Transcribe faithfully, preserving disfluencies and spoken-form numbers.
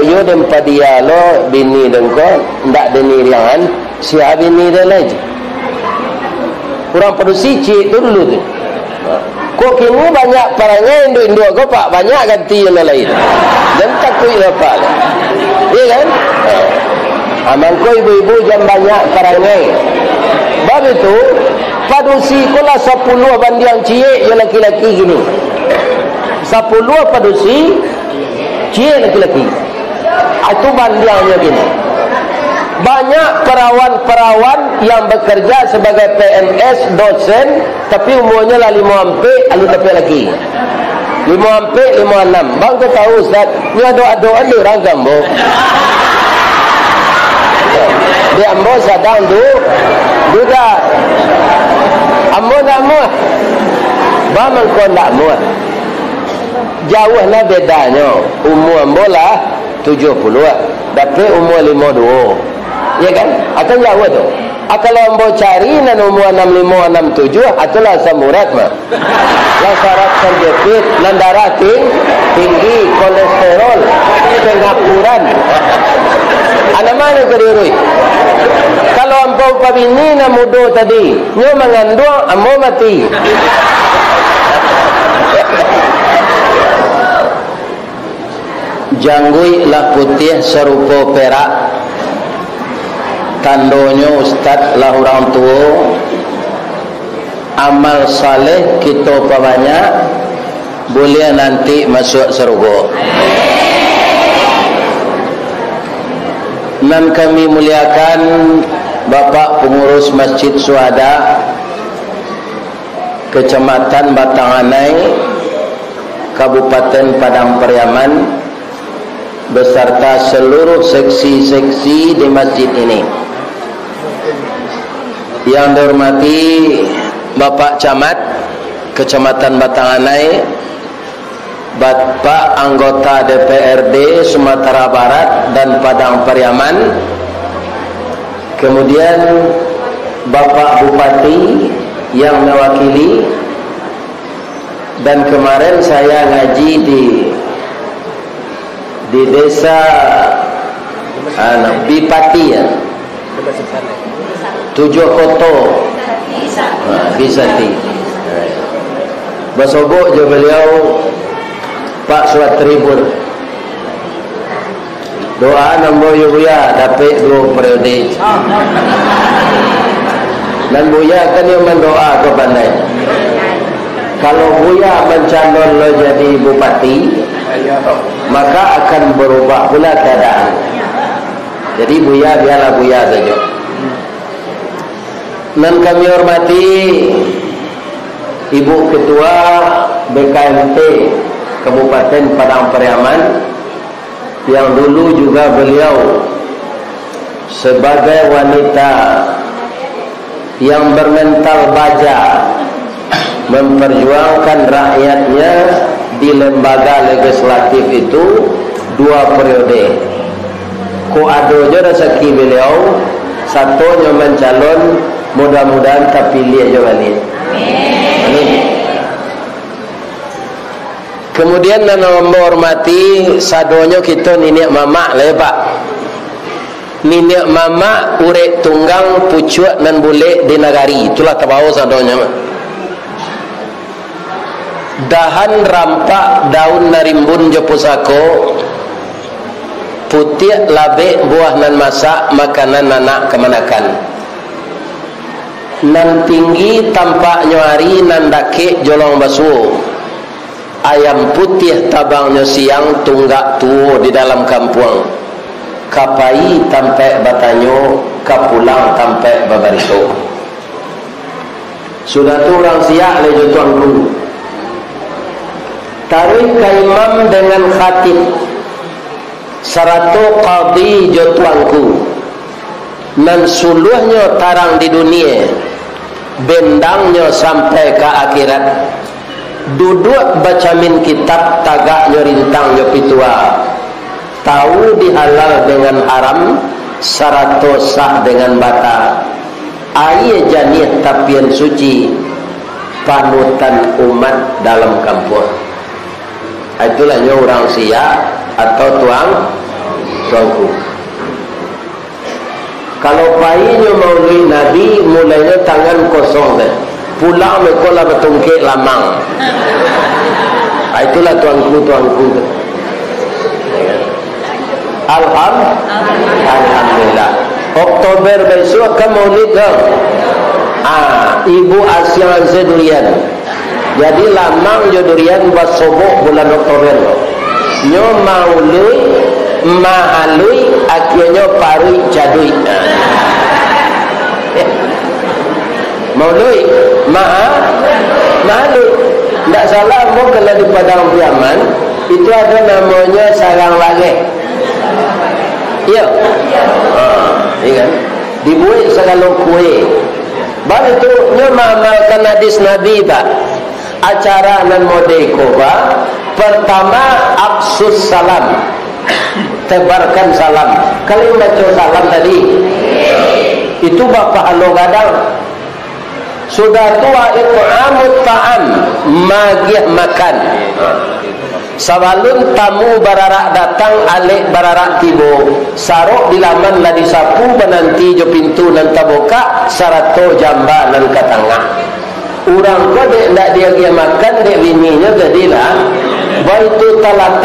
Yo den padia lo bini den ko, ndak den iriangan, sia bini den lai tu. Urang padusi ciek tu dulu tu. Kok kini banyak parangai induak-induak ko, Pak, banyak ganti nan lain. Jan takuik lo, Pak, lah. Iya kan? Ha. Ha, mangko ibu-ibu jan banyak parangai. Bab itu, padusi ko lah sapuluah bandiang ciek jo laki-laki kini. Sapuluah padusi, ciek laki-laki. Ah, itu bandiangnyo kini. Banyak perawan-perawan yang bekerja sebagai P N S, dosen, tapi umuanyo lah limo ampek, alun dapek laki. Limo ampek, limo anam. Bang tu tahu, Ustaz. Nyo ado-ado ado urang ka ambo. Di ambo sadang du-, duda. Ambo ndak amuah. Bang mangko ndak amuah. Jauah nah bedanyo. Umua ambo lah tujuah puluah, dapek umua limo duo. Ya kan? Akan jauah tu. Ah, kalau ambo cari nan umua anam limo, anam tujuah, ah, tu lah asam urat mah. Lah saraf sanjepit, nan darah ting-, tinggi, kolesterol, pengapuran. Anak mana ka diuruih? Kalau ambo pabini nan mudo tadi, nyo manganduang, ambo mati. Jangguik lah putiah sarupo perak, tandonyo ustad lah urang tuo, amal saleh kito pabanyak, buliah nanti masuak sarugo. Nan kami muliakan Bapak Pengurus Masjid Syuhada, Kecamatan Batang Anai, Kabupaten Padang Pariaman, beserta seluruh seksi-seksi di masjid ini. Yang dihormati Bapak Camat Kecamatan Batang Anai, Bapak anggota D P R D Sumatera Barat dan Padang Pariaman, kemudian Bapak Bupati yang mewakili, dan kemarin saya ngaji di, di desa, anu, Bipati, ya. Tujuah Koto. Ha, Bisati. Basobok jo baliau Pak Suat Tribun. Doa nan ambo yo Buya dapek duo periode. Nan Buya kan yang mandoa ko pandai. Kalau Buya mancalon lo jadi bupati, maka akan berubah pula keadaan. Jadi Buya biarlah Buya sajo. Nan kami hormati Ibu Ketua B K M T Kabupaten Padang Pariaman, yang dulu juga beliau sebagai wanita yang bermental baja memperjuangkan rakyatnya di lembaga legislatif itu dua periode. Kok ado jo rasaki beliau, satonyo mancalon, mudah-mudahan tapiliah jo baliak. Amin. Kemudian nan ambo hormati, sadonyo kito niniak mamak lah ya, Pak. Niniak mamak urek tunggang pucuak nan bulek di nagari, itulah tabao sadonyo mah. Dahan rampak daun narimbun jo pusako, putiak labek buah nan masak, makanan anak kamanakan. Nan tinggi tampaknyo ari, nan dakek jolong basuo. Ayam putiah tabangnyo siang, tunggak tuo di dalam kampuang. Ka pai tampaik batanyo, ka pulang tampaik babarito. Sudah tu urang siak lai jo tuangku. Taruih ka imam dengan khatib, sarato kadi jo tuangku. Nan suluahnyo tarang di dunie, bendangnyo sampai ka akhirat. Duduak bacamin kitab, tagaknyo rintang jo pitua. Tahu di halal dengan haram, sarato sah dengan bata. Aia janiah tapian suci, panutan umat dalam kampuang. Itulah nyo urang siak atau tuang, Tuanku. Kalau pai nyo mauluik Nabi, mulainyo tangan kosong deh. Pulang meko lah batungkek lamang. Ah, itulah tuanku-tuanku tu. Alham-, Alhamdulillah. Oktober bisuak kan maulid tu. Ah, ibu asiangan se durian. Jadi lamang jo durian basobok bulan Oktober. Nyo mauluik, mahaluik, akianyo paruik caduik. Mauluik, maha-, mahaluik. Ndak salah, ambo kalau di Padang Piaman, itu ado namonyo sarang lareh. Iyo. Ha, iyo kan? Dibuek sagalo kue. Baitu, nyo maamalkan hadis Nabi, Pak. Acara nan model iko, Pak, pertama, afsus salam. Tebarkan salam. Kalian baca salam tadi? Itu bapahalo gadang. Sudah tu, wa it'amut ta'am, magiah makan. Sabalun tamu bararak datang, alek bararak tibo, sarok di laman lah disapu, bananti jo pintu nan tabukak, sarato jamba nan ka tangah. Urang ko dek ndak diagiah makan dek bininyo, jadilah baitu talat